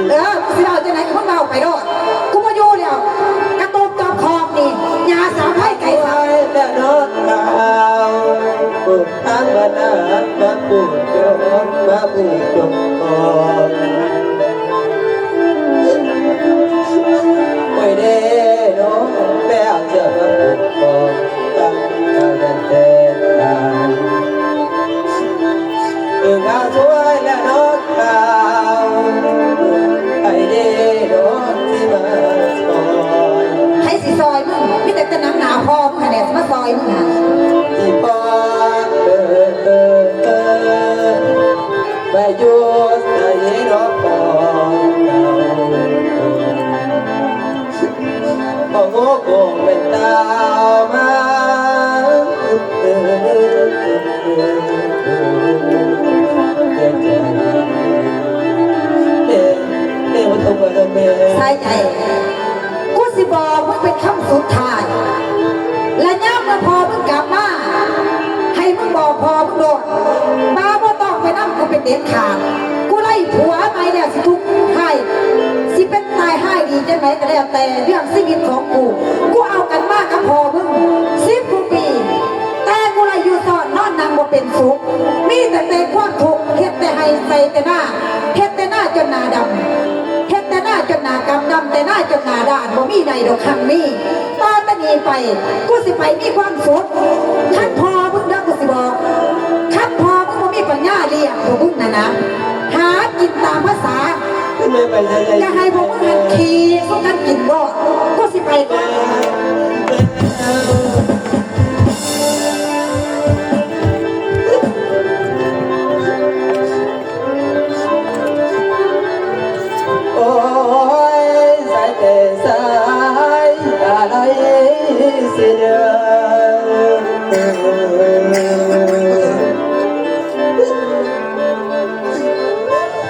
ເອີ ຊິເວົ້າຈັ່ງໃດກໍມຶງເວົ້າໄປໂລດ ກູບໍ່ຢູ່ແລ້ວ ກະຕູບຈອບຂອບນີ້ ຫຍ້າສາມໄພໄກ່ສາມ ແລ້ວເນາະ ທາງບັນດາມາປູດຈົງ ມາປູດຈົງກ່ອນ ໂອ້ຍເດ້ເນາະ ແລ້ວຈະມາປົກປ້ອງ ຕັ້ງແຕ່ແຕ່ງງານ ເອີ ກະຊ່ວຍແລ້ວເນາະ ລາວ ໃຜເດ້ເນາະ ທີ່ມາຊ່ອຍ ໃຜຊິຊ່ອຍມຶງ ມີແຕ່ແຕ່ໜັງໜ້າພໍ່ມຶງຫັ້ນແຫຼະ ຊິມາຊ່ອຍມຶງຫັ້ນ ທີ່ພໍ່ ເອີ ເອີ ເອີ ໄປຢູ່ໃສເນາະ ພໍ່ເຈົ້າ ພໍ່ໂງໂກງແມ່ນຕາມາ ສາຍໃຈ ກູຊິບອກມຶງເປັນຄຳສຸດທ້າຍ ແລະ ຍາມເມື່ອພໍ່ມຶງກັບມາ ໃຫ້ມຶງບອກພໍ່ມຶງໂລດ ວ່າບໍ່ຕ້ອງໄປນຳກູເປັນເດັດຂາດ ກູໄດ້ຜົວໃໝ່ແລ້ວ ຊິທຸກຮ້າຍ ຊິເປັນຕາຍຮ້າຍດີຈັ່ງໃດກໍແລ້ວແຕ່ ເລື່ອງຊີວິດຂອງກູ ກູເອົາກັນມາກັບພໍ່ມຶງສິບກວ່າປີ ແຕ່ກູໄດ້ຢູ່ຊ້ອນນອນນັ່ງບໍ່ເປັນສຸກ ມີແຕ່ແຕ່ຄວາມທຸກ ເຮັດແຕ່ໄຮ່ໃສ່ແຕ່ນາ ເຮັດແຕ່ນາຈົນໜ້າດຳ ເຮັດແຕ່ນາຈົນໜ້າກຳດຳ ແຕ່ນາຈົນໜ້າດ້ານ ບໍ່ມີໄດ້ດອກຮັ່ງມີ ຕໍ່ແຕ່ນີ້ໄປ ກູຊິໄປມີຄວາມສຸກ ຄັນພໍ່ມຶງເດີ ກູຊິບອກ ຄັນພໍ່ມຶງບໍ່ມີປັນຍາລ້ຽງພວກມຶງນັ້ນນະ ຫາກິນຕາມພາສາ ຈະໃຫ້ພວກມຶງຫັ້ນຂີ່ສູ່ກັນກິນໂລດ ກູຊິໄປກ່ອນ. ໂອ້ຍ ສາຍແຕ່ສາຍອາໄລຊິເດີ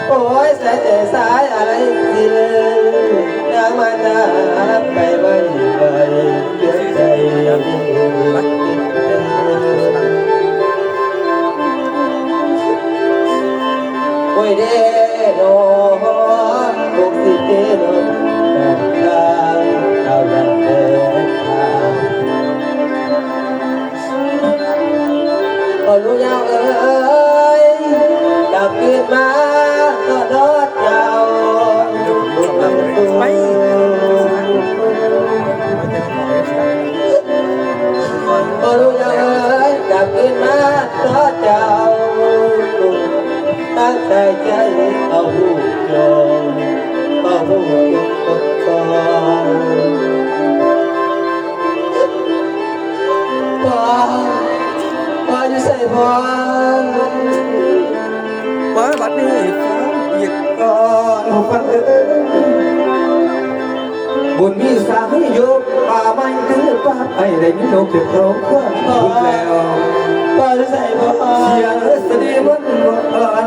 ໂອ້ຍ ສາຍແຕ່ສາຍອາໄລຊິເດີ ນາງມານາໄປໄວໄວ ເກືອບໃຈ ໂອ້ຍເດ້ເນາະ ຄົງຊິເປັນທາງເຈົ້າຢ່າງແທ້ ພໍ່ລູກຍາວເອີຍ ກັບຄືນມາຂໍໂທດເຈົ້າ ໄປ ພໍ່ລູກເອີຍ ກັບຄືນມາຕໍ່ເຈົ້າ ຕັ້ງແຕ່ໃຈເອົາຮູ້ຈົງ ເອົາຮູ້ຈົງກ່ອນ ພໍ່ ພໍ່ຢູ່ໃສພໍ່? ມາບັດນີ້ຟັງອີກກ່ອນ ຟັງເອີຍ ບຸນມີສາມີຢູ່ປ່າໄມ້ຄືປ່າໄມ້ ໄດ້ມີນົກເກັບເຂົາຄວາມທຸກແລ້ວ ປ່າໃສບໍ່ ສຽງສະດີມັນອ່ອນ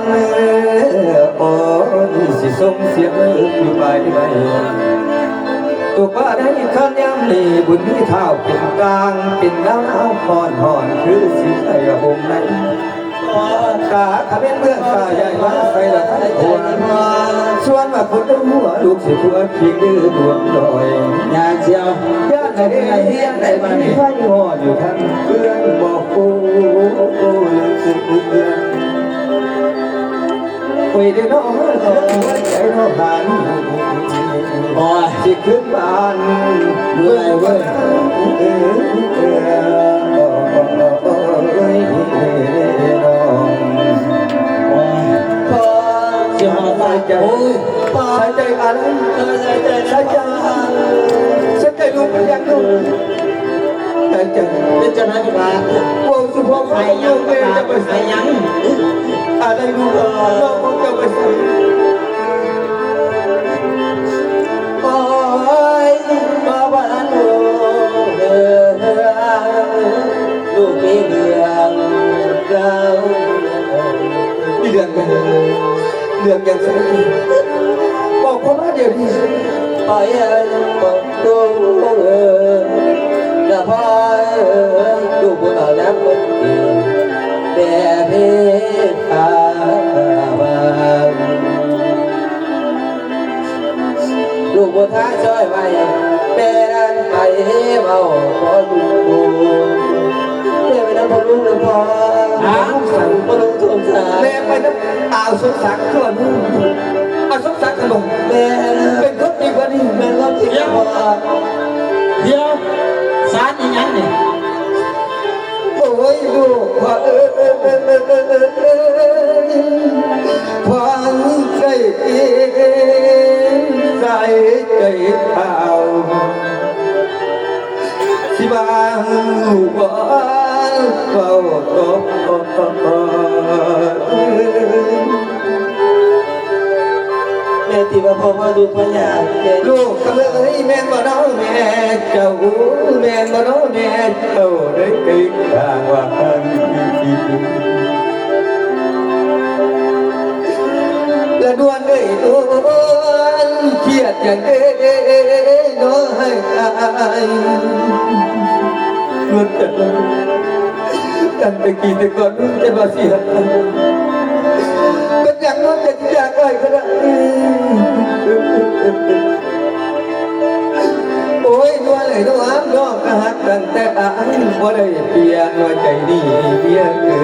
ອ່ອນ ຊິສົ່ງສຽງຢູ່ປາຍໄມ້ ຕົກປ່າໃນຄັນຍາມນີ້ ບຸນມີທ້າວເປັນກາງ ເປັນນາວຮ້ອນໆ ຄືຊິໃສ່ຫົ່ມໃນ ກາຂະເມັນເບື້ອງກາໃຫຍ່ມາໃສ່ລະທັນໂຄນ ສ່ວນວ່າຄົນຕົວຫົວລູກຊິຕົວຂີ້ດື້ດວງດອຍ ຍາດສຽວ ຍາດໃດເດ້ ຍາດໃດມັນມີໄຟຮອດຢູ່ທັງເຮືອນບໍ່ຮູ້ ໂອ້ຍເດ້ເນາະ ເຮືອນຫົວໃຈເນາະ ໂອ້ຍ ຊິຂຶ້ນບ້ານ ເມື່ອຍເວີຍ ໂອ້ຍ ພໍ່ ຊິຮອດບ້ານ ໂອ້ຍ ພໍ່ ສາຍໃຈອາໄລ ເອີ ສາຍໃຈ ສາຍໃຈ ສາຍໃຈລູກເປັນຫຍັງລູກ? ເປັນຈັ່ງໃດບັກຫຼ້າ? ເວົ້າສູ່ພໍ່ຟັງ ໄປຫຍັງ ແມ່ເຈົ້າໄປໃສ? ບັກຫຼ້າ ໄປຫຍັງ? ອາໄລລູກ ນ້ອງຂອງເຈົ້າໄປໃສ? ໂອ້ຍ ພໍ່ບໍ່ທັນຮູ້ເດີ ລູກມີເລື່ອງລາວ ມີເລື່ອງຫຍັງ? ເລື່ອງຫຍັງ? ບອກພໍ່ມາດຽວນີ້ ພໍ່ເອີຍ ພໍ່ເອີຍ ລະພໍ່ເອີຍ ລູກບໍ່ເອົານຳ ແດ່ເພພາວາງ ລູກບໍ່ທາຊ່ອຍໄວ້ ແຕ່ນັ້ນໄປເວົ້າຂໍລູກ ແມ່ໄປນຳພໍ່ລຸງເດີພໍ່. ຮະ? ພໍ່ລຸງສົມສັກ ແມ່ໄປນຳອ້າວສົມສັກ ຄືວ່າລູກ ອ້າວສົມສັກຫັ້ນບໍ? ແມ່ນ ເປັນຄົນດີກວ່ານີ້ ແມ່ນຄວາມຈິງ ດຽວ ພໍ່. ດຽວ ສານອີຫຍັງນີ້? ໂອ້ຍ ລູກພໍ່ເອີຍ ຄວາມໃຈເປັນສາຍໃຈຂາວ ຊິວ່າລູກບໍ່ເວົ້າຕໍ່ ແມ່ຕິວ່າພໍ່ມາດູດພະຍາ ແມ່ ລູກເອີຍ ແມ່ນບໍ່ນໍແມ່ເຈົ້າ ແມ່ນບໍ່ນໍແມ່ເຈົ້າ ໄດ້ໄກທາງວ່າຫັ້ນ ລະດວນເອີຍ ດວນ ຄຽດຫຍັງເດ້ນໍໃຫ້ອ້າຍ ດວນຈັນ ຕັ້ງແຕ່ກີ້ແຕ່ກ່ອນ ດວນຈັນວ່າຊິຮັກ ເປັນຫຍັງດວນຈັນຈາກອ້າຍຂະໜາດນີ້? ໂອ້ຍ ດວນເອີຍ ດວນ ນ້ອງກະຮັກຕັ້ງແຕ່ອ້າຍ ບໍ່ໄດ້ປ່ຽນວ່າໃຈນີ້ເມຍເອີ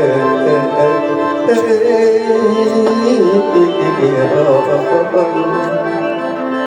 ຍ.